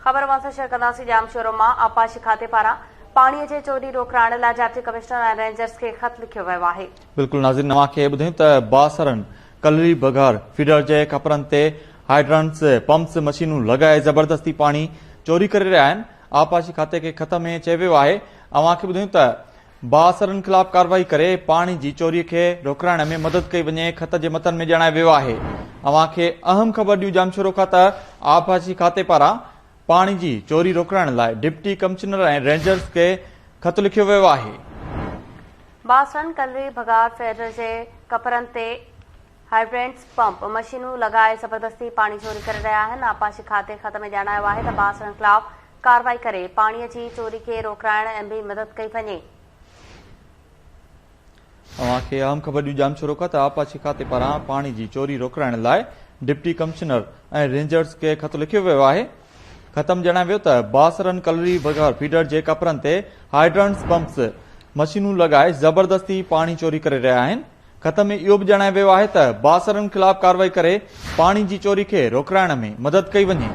خبر اوهان سان شيئر ڪنداسين ڄامشورو مان آبپاشي کاتي پاران پاڻي جي چوري روڪرائڻ لاء ڊپٽي ڪمشنر ۽ رينجرز کي خط لکيو ويو آهي. بلڪل ناظرين اوهان کي ٻڌايون ته بااثرن ڪلري بگهار فيڊر جي کپرن تي هائيڊرنٽس پمپس مشينون لڳائي زبردستي پاڻي چوري ڪري رهيا آهن آبپاشي کاتي کي خط ۾ چيو ويو آهي اوهان کي ٻڌايون ته بااثرن خلاف ڪارروائي ڪري پاڻي جي چوري کي روڪرائڻ ۾ مدد ڪئي وڃي خط جي متن ۾ ڄاڻايو ويو آهي اوهان کي اهم خبر ڏيون ڄامشورو کان ته آبپاشي کاتي پاران پاڻي جي چوري روڪرائڻ لاء ڊپٽي ڪمشنر ۽ رينجرز کي خط لکيو ويو آهي. بااثرن ڪلري ڀڳار فيڊر جي ڪپرن تي هائيڊرينٽس پمپ مشينون لڳائي زبردستي پاڻي چوري ڪري رهيا آهن، آبپاشي کاتي خط ۾ ڄاڻايو آهي ته بااثرن خلاف ڪارروائي ڪري پاڻي جي چوري کي روڪرائڻ ۾ به مدد ڪئي وڃي. اوهان کي اهم خبر ڏيون ڄامشورو کان ته آبپاشي کاتي پاران پاڻي جي چوري روڪرائڻ لاء ڊپٽي ڪمشنر ۽ رينجرز کي خط لکيو ويو آهي. خط ۾ ڄاڻايو ويو ته بااثرن ڪلري بگهار فيڊر جي ڪپرن تي هائيڊرنٽس پمپس مشينون لڳائي زبردستي پاڻي چوري ڪري رهيا آهن. خط ۾ اهو به ڄاڻايو ويو آهي ته بااثرن خلاف ڪارروائي ڪري پاڻي جي چوري کي روڪرائڻ ۾ مدد ڪئي وڃي.